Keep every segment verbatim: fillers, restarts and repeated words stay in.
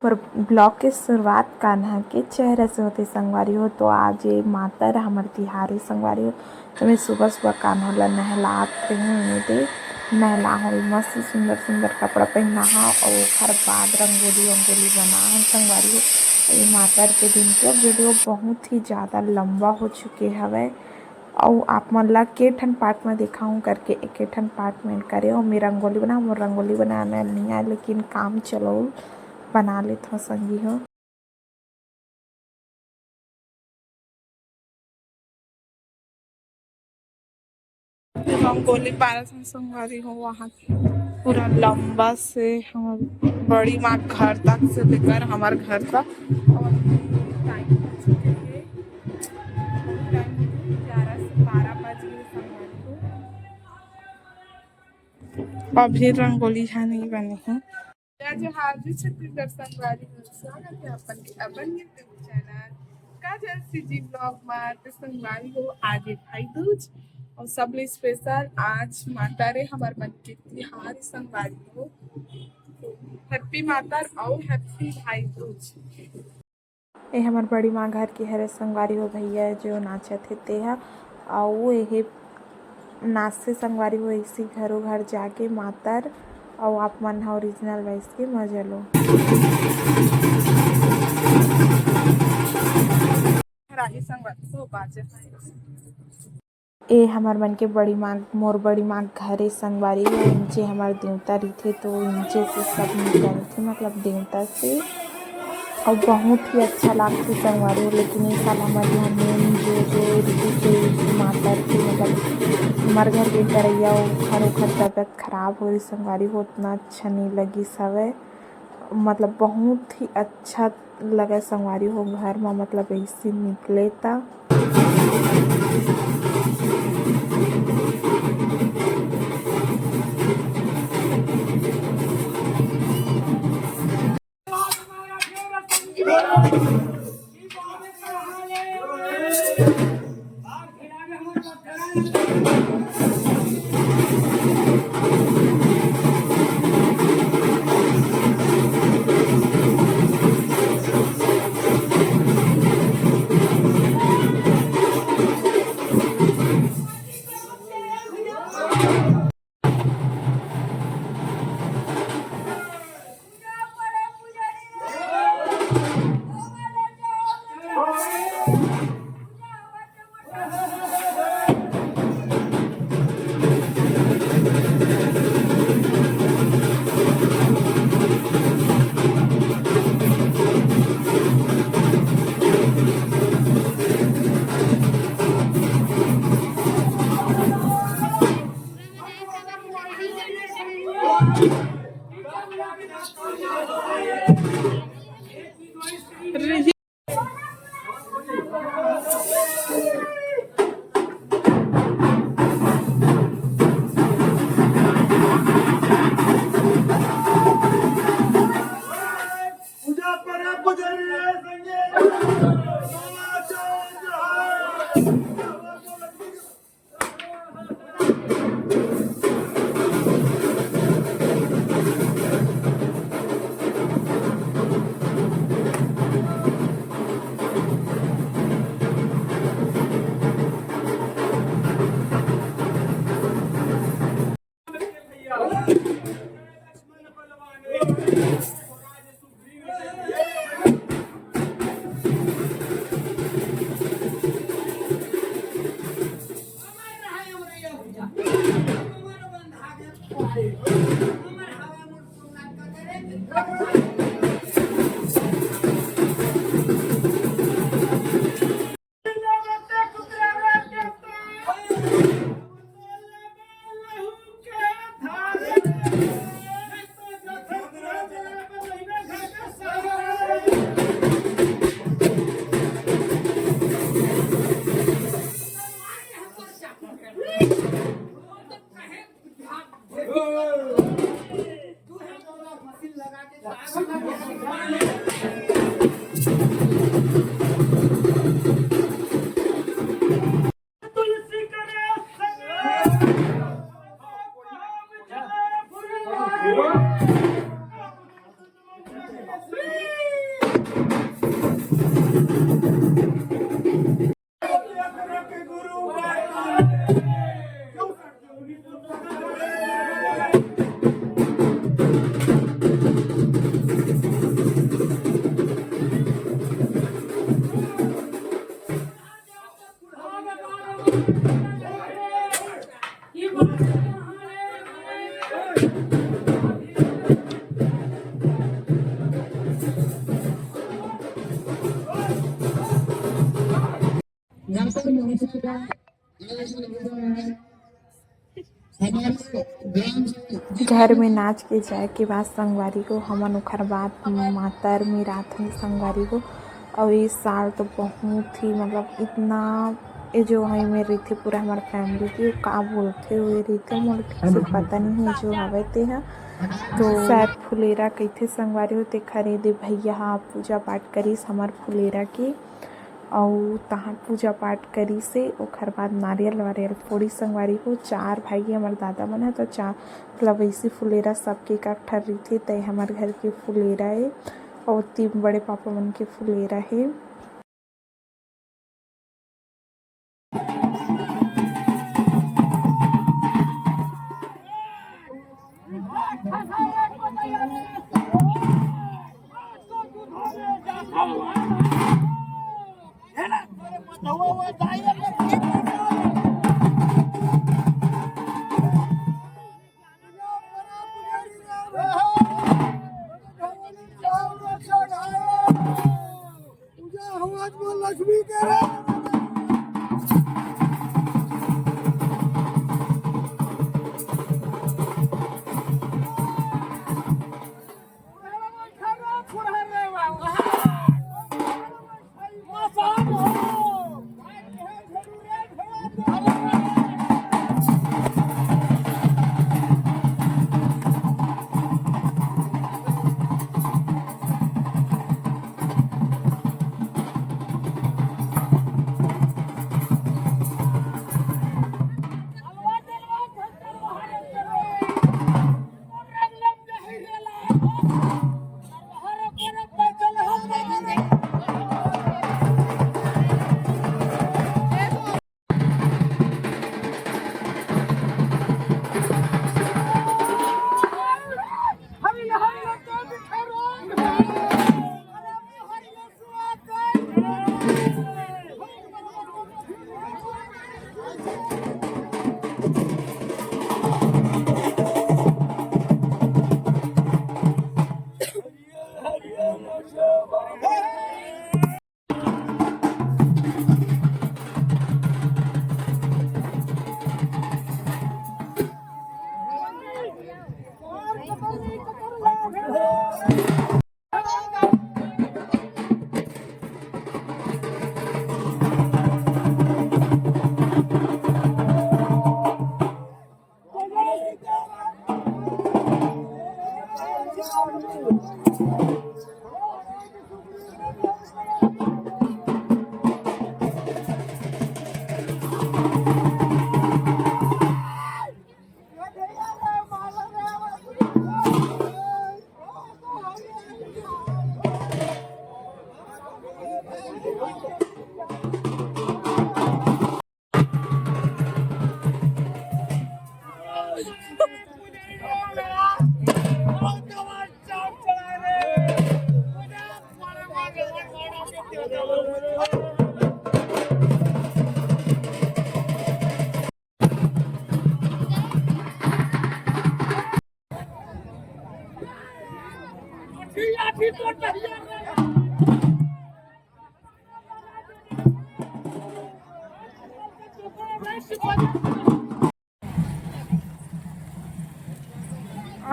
पर ब्लॉग के शुरुआत कान्हा के चेहरा से होथे संगवारी हो। तो आज ये मातर हमर तिहार हे संगवारी हो। तो मैं सुबह सुबह कान्हा ला नहलात रही हूँ, ये दे नहला हो, मस्त सुंदर सुंदर कपड़ा पहना हो और ओखर बाद रंगोली वंगोली बना हो संगवारी हो। ये मातर के दिन के वीडियो बहुत ही ज़्यादा लंबा हो चुके हवे। अउ आप मन ला के ठन पार्ट में देखाऊं करके एक ठन पार्ट में करे। अउ मैं रंगोली बना, मोर रंगोली बनाना नहीं आए, लेकिन काम चलो बना लेत हो संगी हो। रंगोली पारत हन संगवारी हो, वहाँ पूरा लंबा से हमर बड़ी माँ घर तक से लेकर हमर घर तक। और अभी टाइम हो चुके हैं, टाइम हो गया ग्यारह से बारह बज गए संगवारी हो। अभी रंगोली हा नहीं बने हैं। जय जोहार, जय छत्तीसगढ़ संगवारी हो, स्वागत है अपन के अपन YouTube चैनल काजल सीजी ब्लॉग में। तो संगवारी हो, आज है भाई दूज और सबले स्पेशल आज माता रे हमर मन के तिहार संगवारी हो। हैप्पी माता और हैप्पी भाई दूज। ए हमर बड़ी माँ घर के हरे संगवारी हो भैया जो नाचत हे तेहा, अउ एहे नाचथे संगवारी हो, इसी घरो घर जाके मातर, अउ आप मन ह ओरिजिनल वॉइस के मजा लो। राही संगवारी हो बाजे भाई। ए हमर मन के बड़ी माँ, मोर बड़ी माँ घरे संगवारी हो, इंचे हमर देवता रहिथे, तो इंचे से सब निकलथे, मतलब देवता से, अउ बहुत ही अच्छा लागथे संगवारी हो। लेकिन ए साल हमर यहाँ मेन जो, जो रहिथे माता के, मतलब हमर घर के करैया, ओखर, ओखर तबीयत खराब हो रही संगवारी हो, उतना अच्छा नहीं लगिस हवय। मतलब बहुत ही अच्छा लगे संगवारी हो घर म, मतलब ऐसे निकले त। घर में नाच के जाए के बाद संगवारी हो, हमन ओखर बाद मातर में रात में संगवारी हो। और इस साल तो बहुत ही, मतलब, इतना, ये जो है मेरे रहिथे पूरा हमारे फैमिली की, का बोलथे हुए रहिथे, मोर ठीक से पता नहीं है जो हवे ते ह। तो शायद फुलेरा कहिथे संगवारी हो, ते खरीदे भैया ह पूजा पाठ करिस हमार फुलेरा के। अउ तहाँ पूजा पाठ करिस हे, ओखर बाद नारियल वारियल फोड़िस संगवारी हो। चार भाई हे हमर दादा मन ह, तो चार, मतलब, वैसे फुलेरा सबके एक एक ठन रहिथे, तय हमर घर के फुलेरा हे। अउ तीन बड़े पापा मन के फुलेरा हे।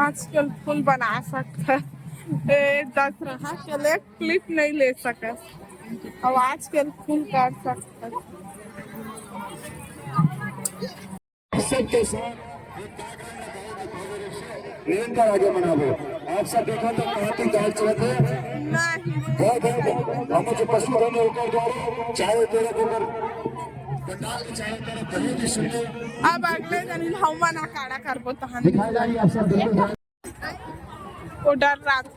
आजकल फूल बना सकत हे, दशहरा के लिए क्लिप नहीं ले सकत, अब आजकल फूल कर सकत। सबके साथ निरंतर आगे मनाबो। आप सब देखो तो बहुत ही गाल चलत हे। नहीं। बहुत, बहुत, हम जो पशुधन हे ओकर द्वारा चारों तरफ ओकर पंडाल के चारों तरफ बहुत ही सुंदर। अब अगले दिन हम मन अखाड़ा करबो तहन। दिखाई जा रही है आप सब देखो। वो डर रहा था।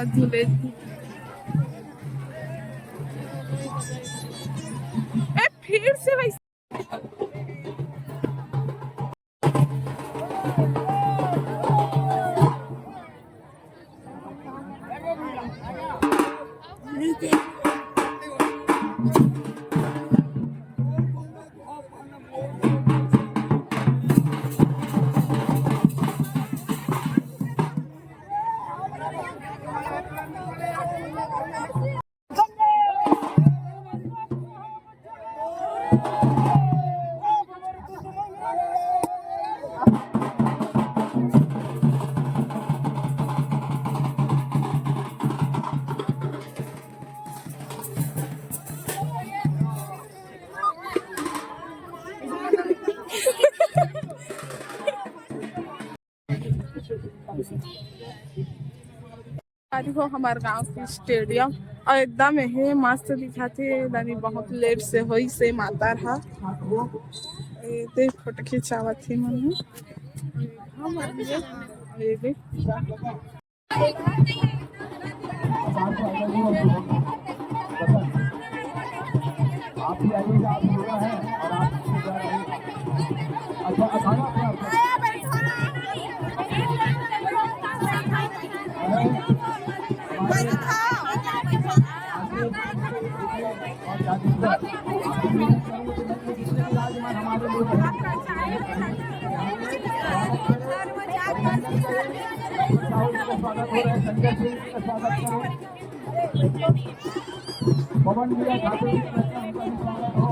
झूले। ए, फिर से वैसे। अरे हो, हमार गांव के स्टेडियम, और एकदम यही मस्त दिखत हे। दानी बहुत लेट से होई से मातर हा। ए, देख, फोटो खिंचावत हे मन। ये देख। स्वागत हो रहा है, संजय सिंह का स्वागत करो। पवन भैया ठाकुर जी का स्वागत हो।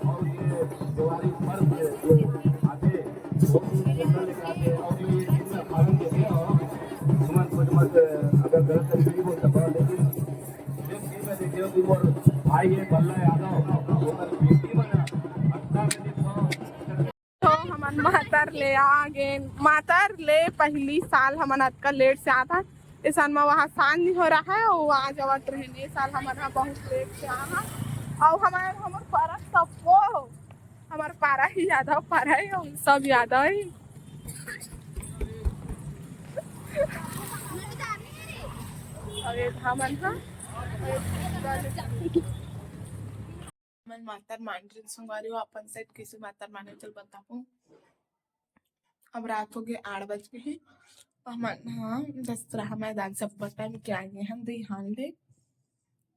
और ये त्योहारी पर्व जो आते हैं, वो भी जंगल लेके आते हैं और ये इतना पालन देते हैं। और सुमन कुछ मत, अगर गलत तरीके से बोल सकता हूँ, लेकिन ये चीज मैं देख रहा हूँ कि वो भाई ये बल्ला यादव, वो कल बेटी बना, अट्ठारह दिन तो हमन मातर ले आ गेन। मातर ले पहली साल हमन अतका लेट से आत हन। ए साल म वहाँ सांझ नहीं हो रहा है, वो आ जावत रहे। ए साल हमन ह बहुत लेट से आ हन। अउ हमर, हमर पारा सबो, हमर पारा ही यादव पारा ही, हम सब यादव ही। अउ ये हमन ह, हमन मातर मान रहे संगवारी हो, अपन साइड कैसे मातर माने चल बताहूँ। अब रात हो गए, आठ बज गए हैं। हमन हाँ दशहरा मैदान सब बताए के आ गए हम दही हाल ले।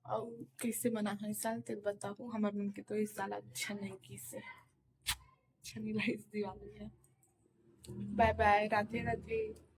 और कैसे मना है इस साल तेल बताहूँ। हमार मन के तो इस साल अच्छा नहीं किसे, अच्छा नहीं रहा इस दिवाली है। बाय बाय, राधे राधे।